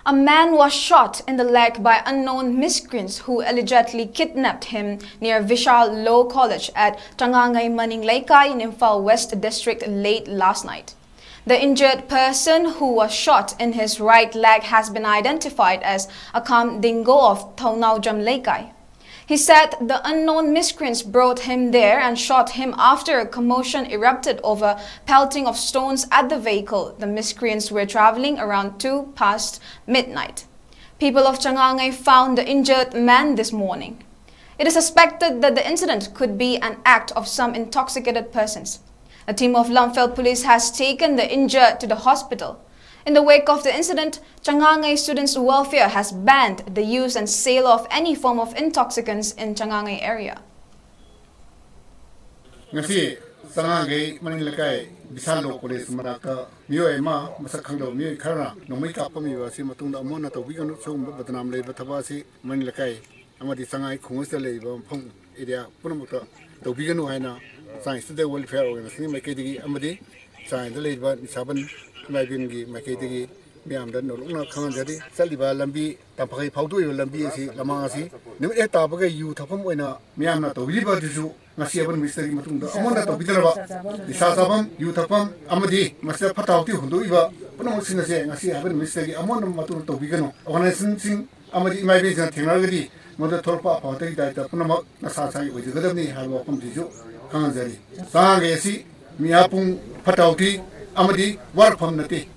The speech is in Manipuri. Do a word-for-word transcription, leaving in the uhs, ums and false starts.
A man was shot in the leg by unknown miscreants who allegedly kidnapped him near Vishal Law College at Changangai Maning Leikai in Imphal West District late last night. The injured person who was shot in his right leg has been identified as Akam Dingo of Thounaojam Leikai. He said the unknown miscreants brought him there and shot him after a commotion erupted over pelting of stones at the vehicle. The miscreants were traveling around two past midnight. People of Changangai found the injured man this morning. It is suspected that the incident could be an act of some intoxicated persons. A team of Lamphel police has taken the injured to the hospital. In the wake of the incident, Changangai Students Welfare has banned the use and sale of any form of intoxicants in Changangai area. ꯉꯁꯤ ꯆꯉꯥꯡꯒꯩ ꯃꯅꯤꯡ ꯂꯩꯀꯥꯏ ꯕꯤꯁꯥꯜ ꯂꯣ ꯀꯣꯂꯦꯖ ꯃꯅꯥꯛꯇ ꯃꯤꯑꯣꯏ ꯑꯃ ꯃꯁꯛ ꯈꯪꯗꯕ ꯃꯤꯑꯣꯏ ꯈꯔꯅ ꯅꯣꯡꯃꯩ ꯀꯥꯞꯄꯝꯃꯤꯕ ꯑꯁꯤ ꯃꯇꯨꯡꯗ ꯑꯃꯨꯛ ꯍꯟꯅ ꯇꯧꯕꯤꯒꯅꯨ꯫ ꯁꯤꯒꯨꯝꯕ ꯕꯗꯅꯥꯝ ꯂꯩꯕ ꯊꯕꯛ ꯑꯁꯤ ꯃꯅꯤꯡ ꯂꯩꯀꯥꯏ ꯑꯃꯗꯤ ꯆꯉꯥꯏ ꯈꯨꯡꯒꯪꯁꯤꯗ ꯂꯩꯔꯤꯕ ꯃꯐꯝ ꯑꯦꯔꯤꯌꯥ ꯄꯨꯝꯅꯃꯛꯇ ꯇꯧꯕꯤꯒꯅꯨ ꯍꯥꯏꯅ ꯆꯉꯥꯏ ꯁ꯭ꯇꯨꯗꯦꯟ ꯋꯦꯜꯐꯤꯌꯔ ꯑꯣꯔꯒꯅꯥꯏꯖꯦꯁꯟꯒꯤ ꯃꯥꯏꯀꯩꯗꯒꯤ ꯑꯃꯗꯤ ꯆꯉꯥꯏꯗ ꯂꯩꯔꯤꯕ ꯅꯤꯁꯥꯕꯟ ꯏꯃꯥ ꯏꯕꯦꯟꯒꯤ ꯃꯥꯏꯀꯩꯗꯒꯤ ꯃꯤꯌꯥꯝꯗ ꯅꯧꯂꯨꯛꯅ ꯈꯪꯍꯟꯖꯔꯤ꯫ ꯆꯠꯂꯤꯕ ꯂꯝꯕꯤ ꯇꯝꯐꯒꯩ ꯐꯥꯎꯗꯣꯛꯏꯕ ꯂꯝꯕꯤ ꯑꯁꯤ, ꯂꯃꯥꯡ ꯑꯁꯤ ꯅꯨꯃꯤꯠ ꯍꯦꯛ ꯇꯥꯕꯒ ꯌꯨ ꯊꯛꯐꯝ ꯑꯣꯏꯅ ꯃꯤꯌꯥꯝꯅ ꯇꯧꯕꯤꯔꯤꯕ ꯑꯗꯨꯁꯨ ꯉꯁꯤ ꯍꯥꯏꯕ ꯅꯨꯃꯤꯠꯁꯤꯗꯒꯤ ꯃꯇꯨꯡꯗ ꯑꯃꯨꯛ ꯍꯟꯅ ꯇꯧꯕꯤꯗꯅꯕ, ꯅꯤꯁꯥ ꯆꯥꯐꯝ, ꯌꯨ ꯊꯛꯐꯝ ꯑꯃꯗꯤ ꯃꯁꯤꯗ ꯐꯠꯇ ꯍꯥꯎꯗꯤ ꯍꯨꯟꯗꯣꯛꯏꯕ ꯄꯨꯝꯅꯃꯛꯁꯤꯡ ꯑꯁꯦ ꯉꯁꯤ ꯍꯥꯏꯕ ꯅꯨꯃꯤꯠꯁꯤꯗꯒꯤ ꯑꯃꯨꯛ ꯍꯟꯅ ꯃꯇꯨꯡꯗ ꯇꯧꯕꯤꯒꯅꯨ꯫ ꯑꯣꯔꯒꯅꯥꯏꯖꯦꯁꯟꯁꯤꯡ ꯑꯃꯗꯤ ꯏꯃꯥ ꯏꯕꯦꯟꯁꯤꯡꯅ ꯊꯦꯡꯅꯔꯒꯗꯤ ꯃꯗꯨꯗ ꯊꯣꯛꯂꯛꯄ ꯑꯐꯕꯇꯒꯤ ꯗꯥꯏꯇ ꯄꯨꯝꯅꯃꯛ ꯅꯁꯥ ꯅꯁꯥꯒꯤ ꯑꯣꯏꯖꯒꯗꯕꯅꯤ ꯍꯥꯏꯕ ꯋꯥꯐꯝꯁꯤꯁꯨ ꯈꯪꯍꯟꯖꯔꯤ꯫ ꯆꯉꯥꯡꯒꯩ ꯑꯁꯤ ꯃꯤꯌꯥ ꯄꯨꯡ ꯐꯠꯇ ꯍꯥꯎꯗꯤ ꯑꯃꯗꯤ ꯋꯥꯔꯛꯐꯝ ꯅꯠꯇꯦ꯫